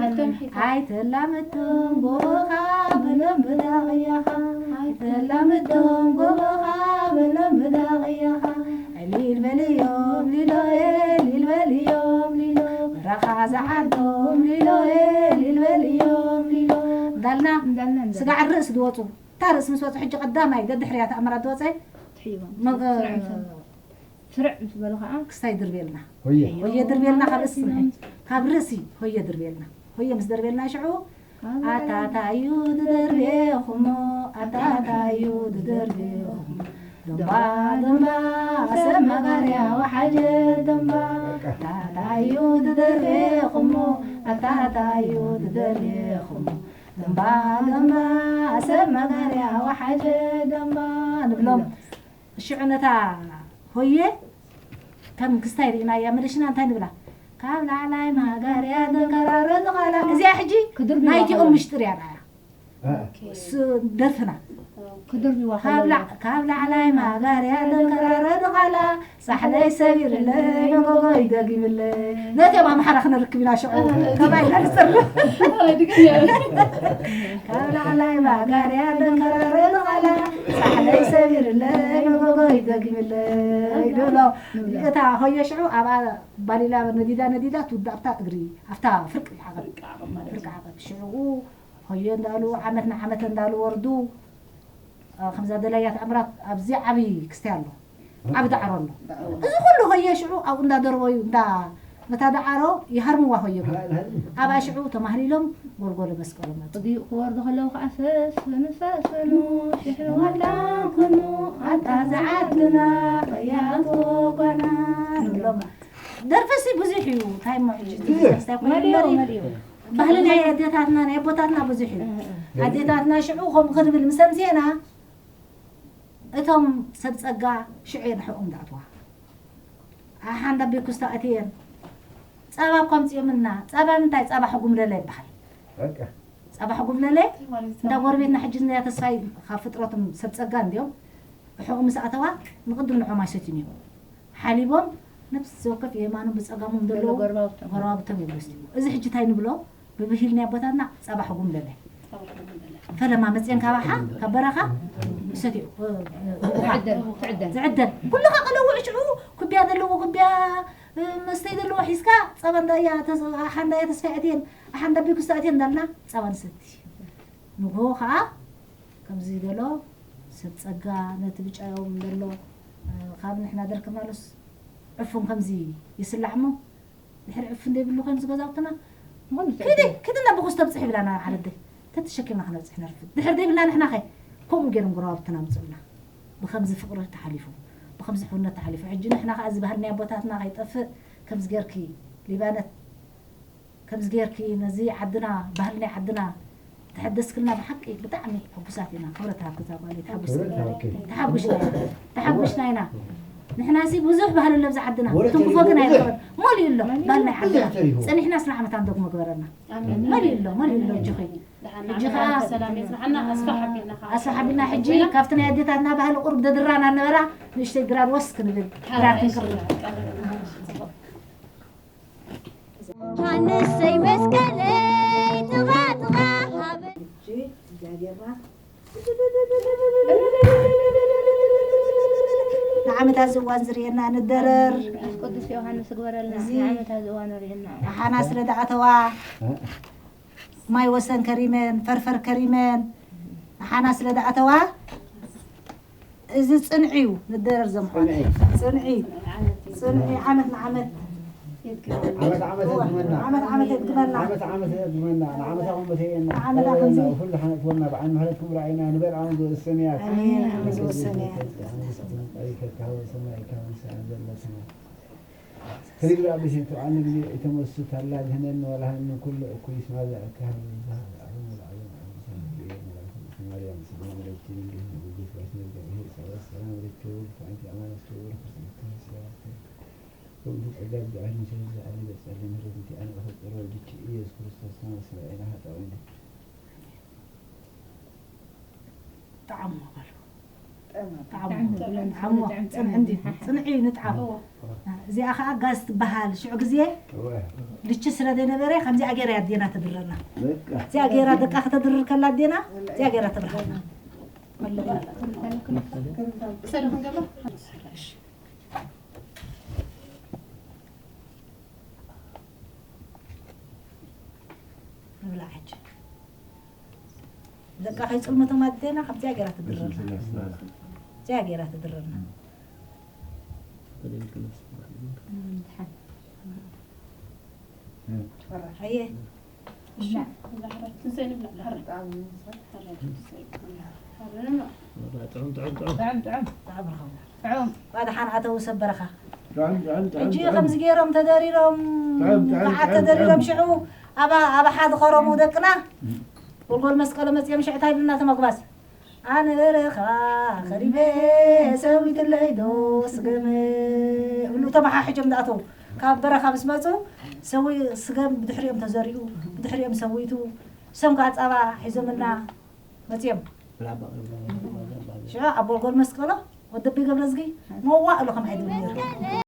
ኣቶም ሒታ። ኣይተላምቶም ጎቦኻ በሎም ብዳቕያኻ። ኣይተላምቶም ጎቦኻ በሎም ብዳቕያኻ። ዕሊል በልዮም ሊሎየ፣ ሊል በልዮም ሊሎ። በረኻ ዝዓድኩም ሊሎየ፣ ሊል በልዮም ሊሎ። እንዳልና እንዳልና እንዳልና። ስጋዕ ርእስ ዝወፁ። እታ ርእስ ምስ ወፁ ሕጂ ቀዳማይ ደድሕርያ ተኣምራት ዝወፀ ትሕይቦም። መ-፣ ስርዕ ምስ በሉ። ስርዕ ምስ በሉ ከዓ ክስታይ ድርብየልና። ሆየ። ሆየ ድርብየልና ካብ ርእሲ ጽንሒ። ካብ ርእሲ ሆየ ድርብየልና። ሆየ ምስ ደርብየልና ሽዑ ኣታታዩ ድደርብየኹሞ፣ ኣታታዩ ድደርብየኹሞ። ደምባ ደምባ ሰብ መጋርያ ወሓጀ ደምባ። ኣታታዩ ድደርብየኹሞ፣ ኣታታዩ ድደርብየኹሞ። ደምባ ደምባ ሰብ መጋርያ ወሓጀ ደምባ ንብሎም። ሽዑ ነታ ሆየ ከም ክስታይ ርኢናያ መለሽና እንታይ ንብላ? ካብ ላዕላይ ማጋርያ ደንከራረ ዝቓላ። እዚኣ ሕጂ ክድርብዋ ናይቲኦም ከለዉ። ምሽጥር እያ ንዓያ። ኦኬ። ስ-፣ ደርፍና። ክድርብዋ ካብ ከለዉ። ላ-፣ ካብ ላዕላይ ማጋርያ ደንከራረ ዝቓላ፣ ሳሕለይ ሰቢርለይ መጎጎይ ደጊምለይ። ነቲኦም ኣምሓራ ክነርክብ ኢና ሽዑ። ከማይ ኢና ንፅርፍ። ኣይ፣ ድግም እያ። ካብ ላዕላይ ማጋርያ ደንከራረ ዝቓላ፣ ሳሕለይ ሰቢርለይ መጎጎይ ደጊምለይ። ድብሎ። እታ ሆየ ሽዑ ኣብኣ ባሊላ ነዲዳ ነዲዳ ትውዳእ ኣብታ እግሪ፣ ኣብታ ፍርቂ ዓቐብ። ፍርቂ ዓቐብ ማለት ፍርቂ ዓቐብ። ሽዑ ሆየ እንዳሉ ዓመት ንዓመት እንዳሉ ወርዱ፣ አ፣ ከምዛ ደላያ ተኣምራት ኣብዚ ዓብዪ ክስታይ ኣሎ። ዓቢ ዳዕሮ ኣሎ። ዳዕሮ። እዚ ኩሉ ሆየ ሽዑ ኣብኡ እንዳደርበዩ እንዳ ነታ ዳዕሮ ይሃርምዋ ሆየ። ሃ-፣ ሃ-፣ ኣብኣ ሽዑ ተማህሊሎም ጎልጎለ መስቀሎ መጹ። እዚኡ ክወርዱ ከለዉ ከዓ ሰስኑ ሰስኑ ሽሕዋላ ኩኑ ኣታ ዝዓድና ቀያቱ ጓና ንብሎም። ደርፍሲ ብዙሕ እዩ። እንታይ እሞ ሕጂ ብዙሕ። ክርስትያን መሊኡ፣ ኮይኑ መሊኡ። ባህሊ ናይ ኣዴታትና ናይ ኣቦታትና ብዙሕ እዩ። እ፣ እ። ኣዴታትና ሽዑ ከምኡ ክንብል ምስ ኣምስየና እቶም ሰብ ጸጋ ሽዑ እየን ሕቖም ዝኣትዋ። ኣሓ እንዳ ቤኩስታ ኣትየን ጸባ እኳ ኣምጺኦምልና። ጸባ ምንታይ? ጸባ ሕጉምለለ ይበሃል። በቃ። ጸባ ሕጉምለለ እንታይ ማለት ነው? እንዳ ጎረቤትና ሕጂ እንዳ ተስፋይ ካብ ፍጥረቶም ሰብ ጸጋ እንድዮም። ሕቖ ምስ ኣተዋ ንቕድም ንዖም ኣይሰትዩን እዮም። ሓሊቦም ነፍሲ ወከፍ የማኖም ብጸጋሞም ዘለዉ ዘሎ ጎረባብቶም። ጎረባብቶም እዮም ወስድዎ። እዚ ሕጂ እንታይ ንብሎ? ብብሂል ናይ ኣቦታትና ጸባ ሕጉምለለ። ጸባ ሕጉምለለ። ፈለማ መጽየን ካብ ኣሓ፣ ካብ በረኻ ይሰትዩ። ትዕደል፣ ትዕደል። ዝዕደል። ኩልኻ ቀለውዕ ሽዑ ኩቢያ ዘለዎ ኩቢያ፣ እ፣ መስተይ ዘለዎ ሒዝካ ጸባ እንዳያ ተስ-፣ ኣሓ እንዳያ ተስፋ ኣትየን፣ ኣሓ እንዳ ቤኩስታ ኣትየን እንዳልና ጸባ ንሰቲ። ንግሆ ኸኣ ከምዚ በሎ ሰብ ጸጋ ነቲ ብጫዮም ዘሎ፣ እ፣ ካብ ንሕና ደርክብናሉስ ዕፉን ከምዚ ይስላዕ እሞ ድሕሪ ዕፉን ዘይብሉ ኮይኑ ዝገዛውትና ምዃኑ ኪዲ፣ ትፈልጡ። ኪዲ ናብ ብኹስ ተብጽሕ ይብላና ዓለደይ። ተተሸኪምና ክነብጽሕ ነርፍድ። ድሕሪ ዘይብልና ንሕና ኸ ከምኡ ገይሮም ጎረባብትና ኣምጽኡልና። ብኸምዚ ፍቕሪ ተሓሊፉ፣ ብኸምዚ ሕውነት ተሓሊፉ። ሕጂ ንሕና ኸኣ እዚ ባህልና ኣቦታትና ከይጠፍእ ከምዚ ጌርኪ ሊባነት፣ ከምዚ ጌርኪ ነዚ ዓድና፣ ባህሊ ናይ ዓድና ተሐደስክልና ብሓቂ ብጣዕሚ ሕጉሳት ኢና። ክብረት ሃብኪ እዛ ጓለይ፣ ተሓጉስና ክብረት ኢና። ሃብኪ። ተሓጉስና ኢና። ተሓጉስና ኢና። ንሕናሲ ብዙሕ ባህሊ ኣሎ ኣብዚ ዓድና። ወረት ትንክፎ ግን ብዙሕ። ኣይንኽእልን። መሊኡ ኣሎ። መሊኡ ባህሊ ናይ ብዙሕ ዓድና። ተሪፉ። ጸኒሕና ስለ ዓመት ኣንደግሞ ግበረና። ኣሜን። መሊኡ ኣሎ፣ መሊኡ ኣሎ። ኣሜን። እጅኺ። ደሓና ሕጂ ዓመት ኸዓ ሰላም የጽንሓና። ኣስፋሕ ኣቢልና ኸዓ ኣስፋሕ ኣቢልና ሕጂ ኣቢልና። ካብቲ ናይ ኣዴታትና ባህሊ ቁሩብ ደድራና ነበራ። ንእሽተይ ግራር ወስ ክንብል። ሓራይ ግራር ክንክር። ሽራ። ሃንሰይ መስቀለይ ጥቓ ጥቓ ሃበ። ሕጂ እዚኣ ጌርና ንዓመታ እዚ እዋን ዝርእየና ንደረር። ቅዱስ ዮሃንስ ግበረልና። እዚ ንዓመታ እዚ እዋን ርእየና። ኣሓና ስለ ደኣተዋ ማይ ወሰን ከሪመን፣ ፈርፈር ከሪመን፣ ኣሓና ስለ ደኣተዋ፣ እዚ ጽንዒ እዩ ንደረር ዘምሓ። ጽንዒ። ጽንዒ። ጽንዒ ዓመት ንዓመት። ዓመት ዓመት የድግመና። ዓመት ዓመት የድግመና። ዓመት ዓመት የድግመና። ንዓመታ ኹን በተየና። ንዓመታ ኹን ኩሉ ሓነትወና ብዓይኒ ምሕረትኩም ራእይና ንበልዓን ዝወሰንያት። ኣሜን። ኣሜን። ዝወሰንያት። ኣይከካወ ሰማይ ካብ ሰማይ ዘለትና። ትርግብ ብሽንቱ ኣነ ግዜ እተመሱ ታላ ድህነኒ ወላሃኒ ኩሉ እኩይ ስማ ዘእካህኒ ዝሃብ ዓለም ወለዓለም ዓለም ሰላም ብየ መላእክት ማርያም ሰላም ለኪ ድንግል ንጉስ ባሽ መዝገብሄ ጸሎት ሰላም ለኪ ወልድ ኣንቲ ኣማን ስውር ክርስቶስ ተመስያተ ወልድ ጸጋ ብዛዕኒ ሰው ዘዓሊ በጸሊ ምህረት ኣነ በፈጠረ ወልድኪ ኢየሱስ ክርስቶስ ተመስለ ኤላ ሃጣዊነ ጣዕሙ በሉ። ጣዕሙ፣ ጣዕሙ፣ ጽንዕ እንዲ፣ ጽንዒ ንጣዕሙ። እዚኣ ኸዓ ጋዝ ትበሃል። ሽዑ ግዜ ልቺ ስለ ዘይነበረ ከምዚኣ ገይራ ኣዴና ተድረና። እዚኣ ገይራ ደቃ ከተድርር ከላ ኣዴና፣ እዚኣ ገይራ ተብርሃልና። ንብላዕ ሕጂ። ደቃ ከይጽልምቶም ኣዴና ካብዚኣ ገይራ ትድረና። እዚኣ ገይራ ትድረና። ኣየ። ጥዑም፣ ጥዑም፣ ጥዑም። ጥዑም፣ ጥዑም። ጥዑም። ባድሓን ኣተው ሰብ በረኻ። ጥዑም፣ ጥዑም፣ ጥዑም፣ ሕጂ ጥዑም። ከምዚ ገይሮም ተደሪሮም፣ ጥዑም፣ ጥዑም፣ ከዓ ጥዑም፣ ተደሪሮም ጥዑም። ሽዑ ኣብ፣ ኣብ ሓደ ኸረሙ ደቅና ጎልጎል መስቀሎ መጺኦም ሽዑ እንታይ ኢሉና ተመጉባዝ? ኣነ በረኻ ኸሪበ ሰዊትለይ ዶ ስገም እብሉ ተመሓሒጆም ዝኣተው። ካብ በረኻ ምስ መጹ ሰዊ-፣ ስገም ብድሕሪኦም ተዘሪኡ፣ ብድሕሪኦም ሰዊቱ፣ ሰም ከዓ ጸባ ሒዞምልና መጺኦም። ሽዑ ኣብ ጎልጎል መስቀሎ ወደቢ ገብረዝጊ መዋእ ኣሎ ከም ኣይድብል ነይሩ።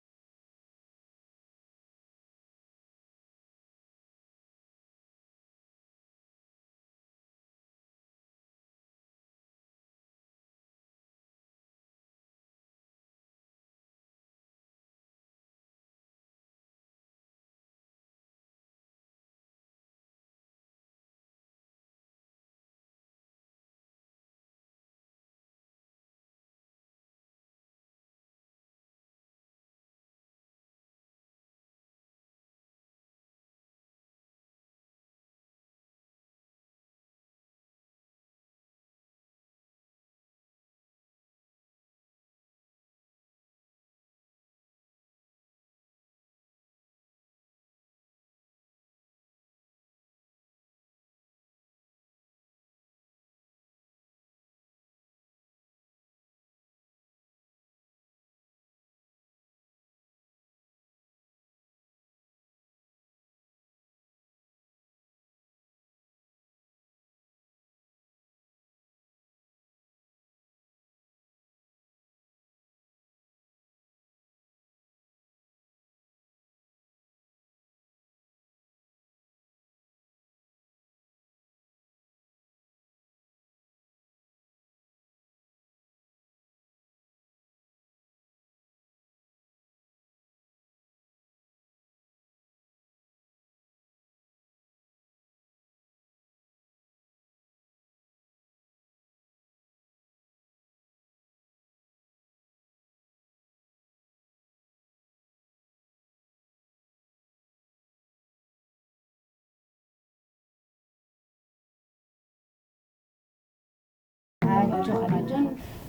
ኣጆን ኣጆን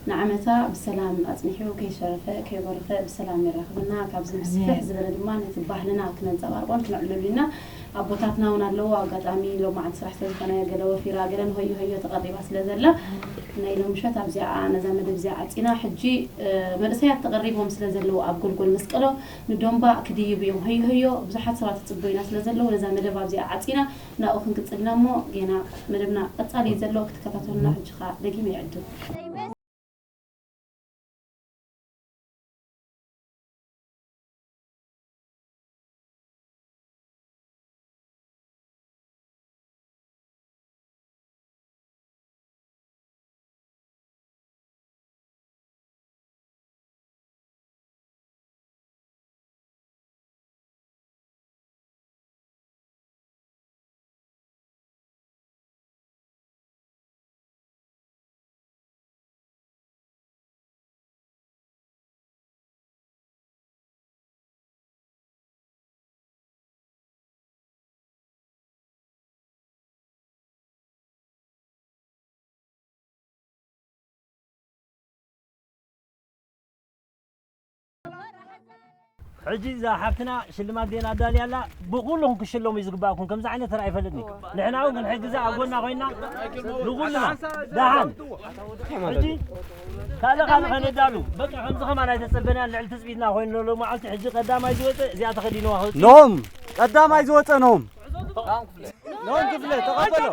ንዓመታ ብሰላም ኣጽኒሑ ከይሸረፈ ከይጎረፈ ብሰላም የራኽበና። ካብዚ ብስፍሕ ዝበለ ድማ ነቲ ባህልና ክነንጸባርቆን ክነዕልሉ ኢና። ኣቦታትና እውን ኣለዉ። ኣጋጣሚ ሎማዓንቲ ስራሕ ስለ ዝኾነ ገለ ወፊራ፣ ገለ ንሆዮ ሆዮ ተቐሪባ ስለ ዘላ ናይ ሎሚ ምሸት ኣብዚኣ ነዛ መደብ እዚኣ ዓጺና። ሕጂ፣ እ፣ መንእሰያት ተቐሪቦም ስለ ዘለዉ ኣብ ጎልጎል መስቀሎ ንዶምባ ክድይቡ እዮም። ሆዮ ሆዮ ብዙሓት ሰባት ይጽበዩና ስለ ዘለዉ ነዛ መደብ ኣብዚኣ ዓጺና። ናብኡ ክንቅጽል ኢና እሞ ጌና መደብና ቀጻሊ እዩ ዘሎ፣ ክትከታተሉና ሕጂ ኸኣ ደጊመ ይዕድም። ሕጂ እዛ ሓፍትና ሽልማት ዜና ኣዳልያ ኣላ። ብኹልኹም ክሽለሙ እዩ ዝግባእኩም። ከምዚ ዓይነት ተራ ኣይፈልጥን እዩ። ንሕና እውን ክንሕግዛ ኣብ ጎና ኮይና ንኹልና ደሓን። ሕጂ ካልእ ካልእ ከነዳሉ በቃ ከምዚ ከማን ኣይተጸበናያን። ልዕሊ ትጽቢትና ኮይኑ ዘሎ መዓልቲ ሕጂ ቀዳማይ ዝወጸ እዚኣ ተኸዲንዋ ክወጽእ። ኖም ቀዳማይ ዝወጸ ኖም። ኖም ክፍለ ተቐበሎ።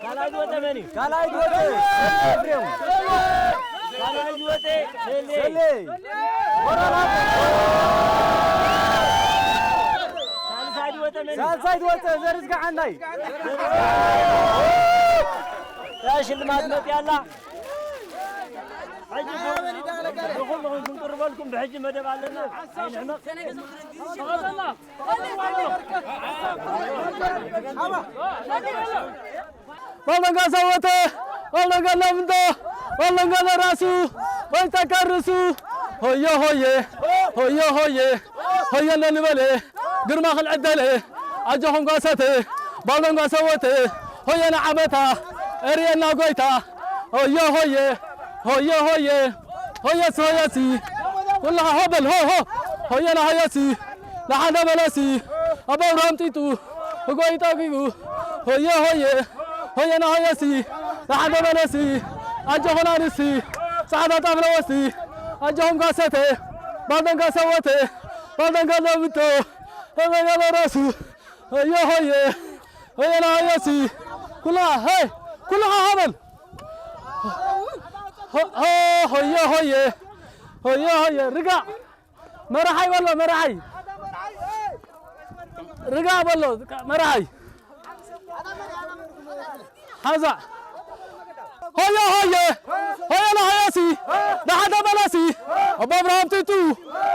ካልኣይ ዝወፀ መን እዩ? ካልኣይ ዝወፀ ኤፍሬም። ካልኣይ ዝወፀ ሰሌ። ሰሌ። ሳልሳይ ዝወፀ መን እዩ? ሳልሳይ ዝወፀ ዘርዝጋ ዓንዳይ። ያ ሽልማት መፅያ ኣላ። ሕጂ ንኹልኹም ክንቅርበልኩም ብሕጂ መደብ ኣለና። ኣይንሕመቕ። ባልደንጋ ሰወተ፣ ባልደንጋ ለምንዶ፣ ባልደንጋ ለራሱ፣ ወይ ተቀርሱ። ሆየ ሆየ፣ ሆየ ሆየ፣ ሆየ እንበለ፣ ግርማ ክንዕደለ፣ ኣጆኹም ጓሰተ፣ ባልደንጋ ሰወተ፣ ሆየ ንዓመታ፣ እርየና ጎይታ። ሆየ ሆየ፣ ሆየ ሆየ፣ ሆየሲ ሆየሲ፣ ኩልኻ ሆ በል ሆ ሆ፣ ሆየና ሆየሲ፣ ንሓደ በለሲ፣ ኣቦ ኣብርሃም ጢጡ፣ ህጎይ ጠቢቡ፣ ሆየ ሆየ፣ ሆየና ሆየሲ፣ ንሓደ በለሲ፣ ኣጆኹና ንሲ፣ ጻዕዳ ጣፍለ ወሲ፣ ኣጆኹም ጋሰተ፣ ባልደንጋ ሰወተ፣ ባልደንጋ ለምቶ፣ ሆየ በራሱ፣ ሆየ ሆየ፣ ሆየና ሆየሲ፣ ኩልኻ፣ ሄይ፣ ኩልኻ ሃበል። ሆ-፣ ሆ-፣ ሆየ ሆየ፣ ሆየ ሆየ፣ ርጋእ። መራሓይ በሎ፣ መራሓይ። ርጋእ በሎ፣ መራሓይ። ሓዛ። ሆየ ሆየ፣ ሆየ ለሆየሲ፣ ንሓደ በለሲ፣ ኣቦ ኣብርሃም ጢጡ፣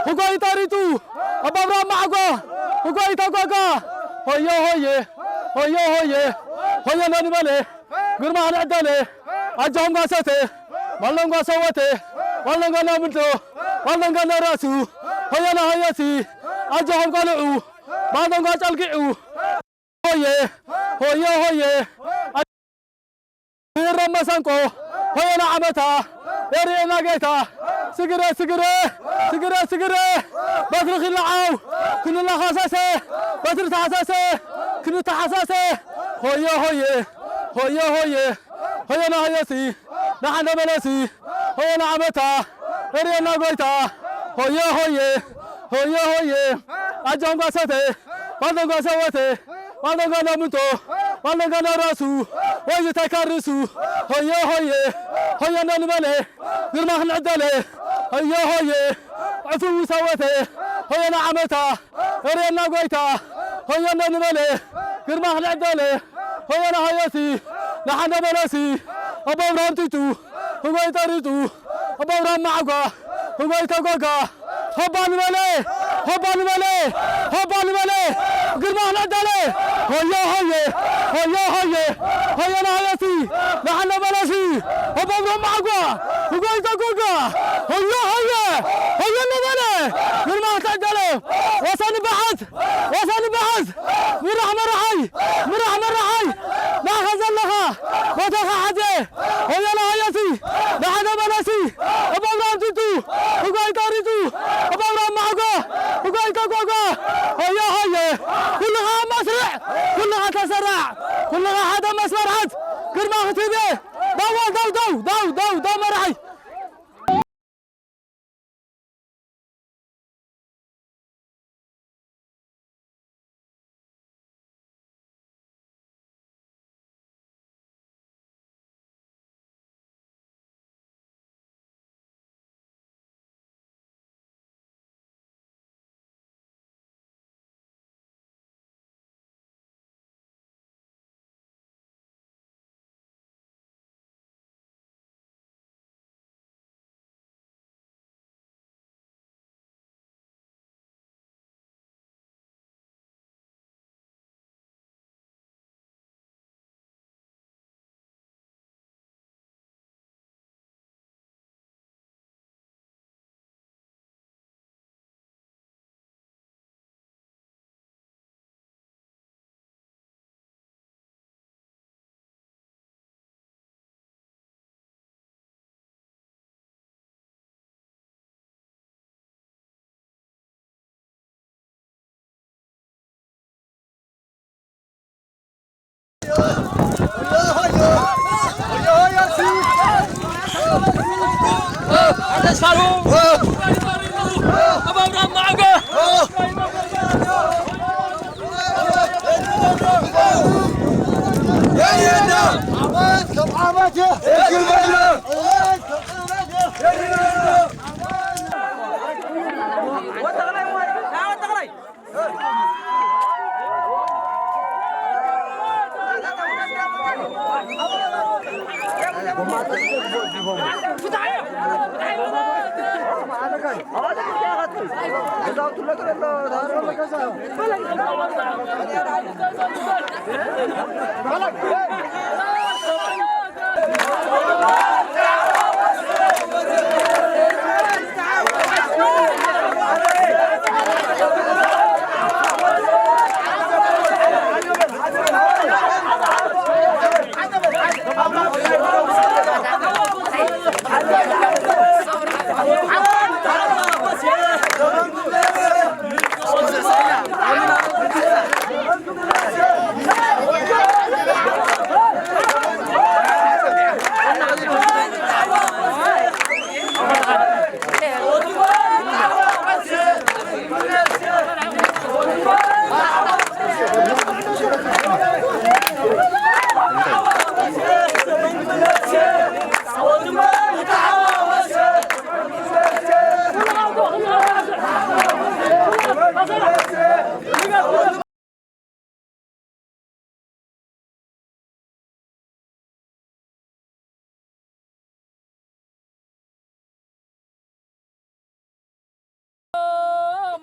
ህጎይ ጠሪጡ፣ ኣቦ ኣብርሃም ማዕጓ፣ ህጎይ ተጓጋ። ሆየ ሆየ፣ ሆየ ሆየ፣ ሆየ ነንበለ፣ ግርማ ክንዕደለ፣ ኣጆኹም ጓሰተ፣ ባልደንጋ ሰወተ፣ ባልደንጋ ነምንዶ፣ ባልደንጋ ነራሱ፣ ሆየና ሆየሲ፣ ኣጆኹም ቀልዑ፣ ባልደንጋ ጨልጊዑ። ሆየ፣ ሆየ፣ ሆየ። ይረም መሰንቆ፣ ሆየና ዓመታ፣ የርእየና ጌታ። ስግረ፣ ስግረ፣ ስግረ፣ ስግረ። በትሪ ክልዓው፣ ክንላኻሰሰ፣ በትሪ ተሓሰሰ፣ ክንተሓሳሰ። ሆየ፣ ሆየ፣ ሆየ፣ ሆየ። ሆየና ሆየሲ፣ ንሓደ በለሲ፣ ሆየና ዓመታ፣ እርየና ጎይታ። ሆየ ሆየ፣ ሆየ ሆየ፣ ኣጆም ጓሰተ፣ ባልደንጋ ሰወተ፣ ባልደንጋ ዳምንቶ፣ ባልደንጋ ዳራሱ፣ ወይዚ ተካርሱ። ሆየ ሆየ፣ ሆየ እንዳ ንበለ፣ ግርማ ክንዕደለ። ሆየ ሆየ፣ ዕፉ ሰወተ፣ ሆየና ዓመታ፣ እርየና ጎይታ፣ ሆየ እንዳ ንበለ፣ ግርማ ክንዕደለ። ሆየና ሆየሲ፣ ንሓደ በለሲ፣ ኣቦ ኣብርሃም ጢጡ፣ ህጎይ ጠሪጡ፣ ኣቦ ኣብርሃም ማዕጓ፣ ህጎይ ተጓጋ፣ ሆባ ንበለ፣ ሆባ ንበለ፣ ሆባ ንበለ፣ ግርማ ክንዕደለ። ሆየ ሆየ፣ ሆየ ሆየ፣ ሆየና ሆየሲ፣ ንሓደ በለሲ፣ ኣቦ ኣብርሃም ማዕጓ፣ ህጎይ ተጓጋ፣ ሆየ ሆየ፣ ሆየ ንበለ፣ ግርማ ክንዕደለ። ወሰን በሓት፣ ወሰን በሓት፣ ምራሕ መራሓይ፣ ምራሕ መራሓይ፣ ናኸ ዘለኻ ቦታኻ ሓዜ። ሆየና ሆየሲ፣ ንሓደ በለሲ፣ ኣቦ ኣብርሃም ጢጡ፣ ህጎይ ጠሪጡ፣ ኣቦ ኣብርሃም ማዕጎ፣ ህጎይ ተጓጓ። ሆየ ሆየ፣ ኩልኻ ኣብ መስርዕ፣ ኩልኻ ተሰራዕ፣ ኩልኻ ሓደ መስመር ሓዝ። ግርማ ክትህቤ፣ ዳዋ፣ ዳው፣ ዳው፣ ዳው፣ ዳው፣ ዳው መራሓይ።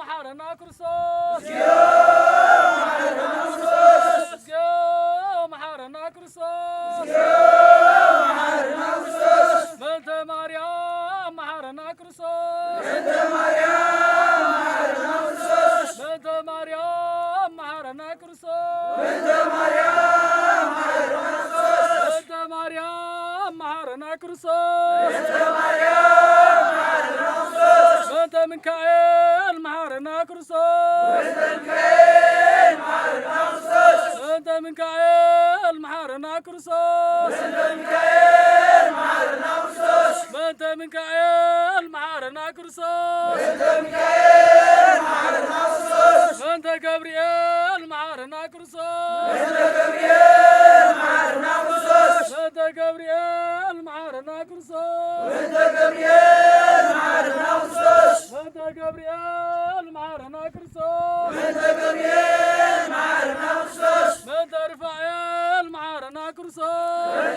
መሓረና ክርስቶስ። እግዚኦ መሓረና ክርስቶስ። በእንተ ማርያም መሓረና ክርስቶስ። በእንተ ማርያም መሓረና ክርስቶስ። በእንተ ማርያም መሓረና ክርስቶስ። በእንተ ሚካኤል መሓረና ክርስቶስ። በእንተ ሚካኤል መሓረና ክርስቶስ። በእንተ ሚካኤል መሓረና ክርስቶስ። በእንተ ገብርኤል መሓረና ክርስቶስ። በእንተ ገብርኤል መሓረና ክርስቶስ። በእንተ ገብርኤል መሓረና ክርስቶስ። በእንተ ገብርኤል መሓረና ክርስቶስ። በእንተ ሩፋኤል መሓረና ክርስቶስ።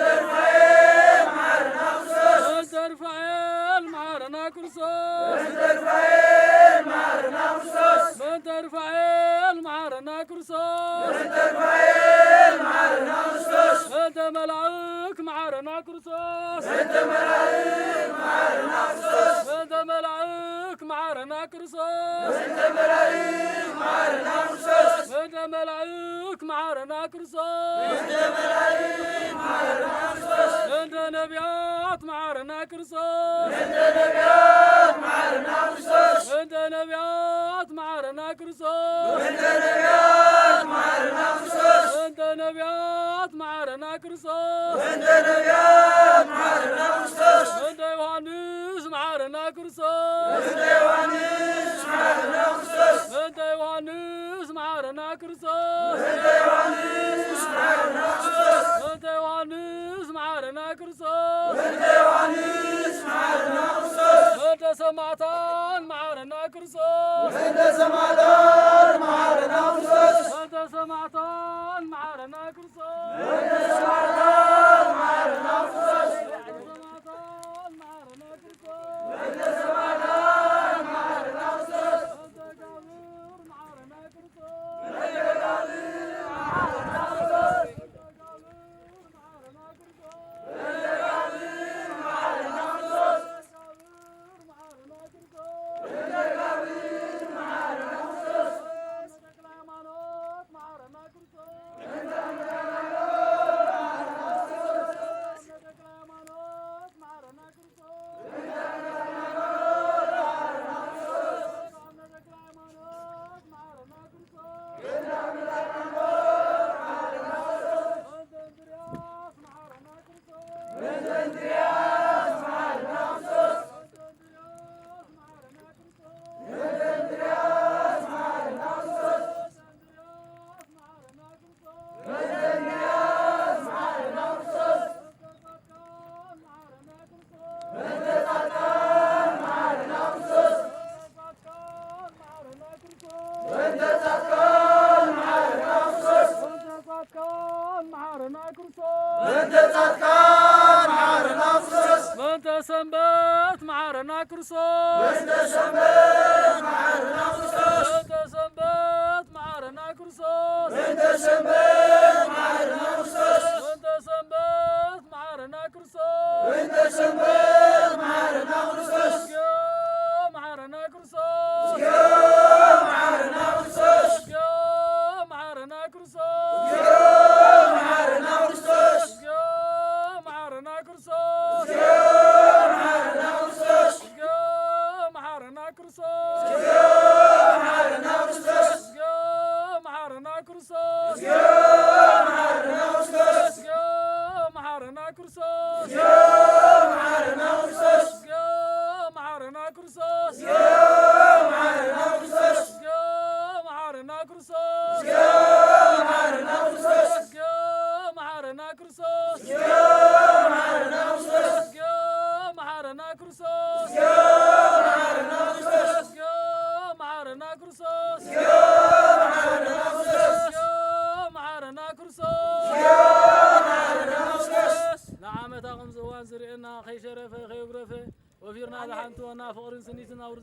በእንተ ሩፋኤል መሓረና ክርስቶስ። በእንተ ሩፋኤል መሓረና ክርስቶስ። በእንተ ሩፋኤል መሓረና ክርስቶስ። በእንተ መላእክ መሓረና ክርስቶስ። በእንተ መላእክ መሓረና ክርስቶስ። በእንተ መላእክ መሓረና ክርስቶስ። በእንተ መላእክ መሓረና ክርስቶስ። በእንተ መላእክ መሓረና ክርስቶስ። በእንተ ነቢያት መሓረና ክርስቶስ። በእንተ ነቢያት መሓረና ክርስቶስ። በእንተ ነቢያት መሓረና ክርስቶስ። በእንተ ነቢያት መሓረና ክርስቶስ። በእንተ ነቢያት መሓረና ክርስቶስ። በእንተ ነቢያት መሓረና ክርስቶስ። በእንተ ዮሃንስ መሓረና ክርስቶስ። በእንተ ዮሃንስ መሓረና ክርስቶስ። በእንተ ዮሃንስ መሓረና ክርስቶስ። በእንተ ዮሃንስ መሓረና ክርስቶስ። በእንተ ዮሃንስ መሓረና ክርስቶስ። በእንተ ዮሃንስ መሓረና ክርስቶስ። በእንተ ሰማዕታን መሓረና ክርስቶስ። በእንተ ሰማዕታን መሓረና ክርስቶስ። በእንተ ሰማዕታን መሓረና ክርስቶስ። በእንተ ሰማዕታን መሓረና ክርስቶስ። በእንተ ሰማዕታን መሓረና ክርስቶስ። በእንተ ሰማዕታን መሓረና ክርስቶስ። በእንተ ጋብር መሓረና ክርስቶስ። በእንተ ጋብር መሓረና ክርስቶስ። በእንተ ጋብር መሓረና ክርስቶስ። በእንተ ጋብር መሓረና ክርስቶስ። በእንተ ጋብር መሓረና ክርስቶስ። በእንተ ተክለ ሃይማኖት መሓረና ክርስቶስ።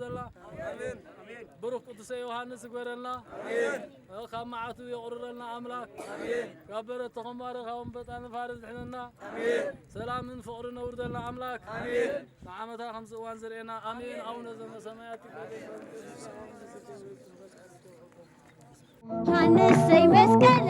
ዘላ ብሩኽ ቅዱሰ ዮሃንስ ይግበረልና። ካብ መዓቱ የቑርረልና ኣምላክ። ካብ በረት ተኸማረ ካብ ኣንበጣ ንፋር ዝድሕነና። ሰላምን ፍቕርን ነውርደልና ኣምላክ። ንዓመታ ከምዚ እዋን ዝርእየና ኣሜን። ኣቡነ ዘበሰማያት ይቀደስ ስምካ። ዮሃንሰይ መስቀል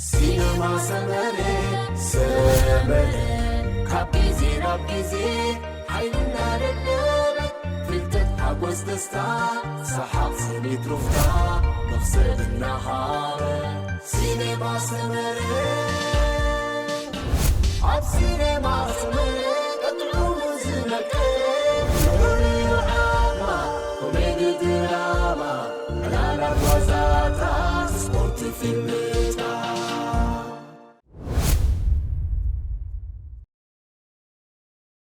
ሲነማ ሰመረ ሰመረ ካብ ግዜ ናብ ግዜ ሓይልና ደለበ ፍልጠት ሓጎስ ደስታ ሰሓቕ ስኒት ሩፍታ መኽሰብ እናሃበ ሲነማ ሰመረ ኣብ ሲነማ ሰመረ ቀጥዑ ዝነቀ ኮሜዲ ድራማ ዕላላት ዋዛታት ስፖርት ፊልም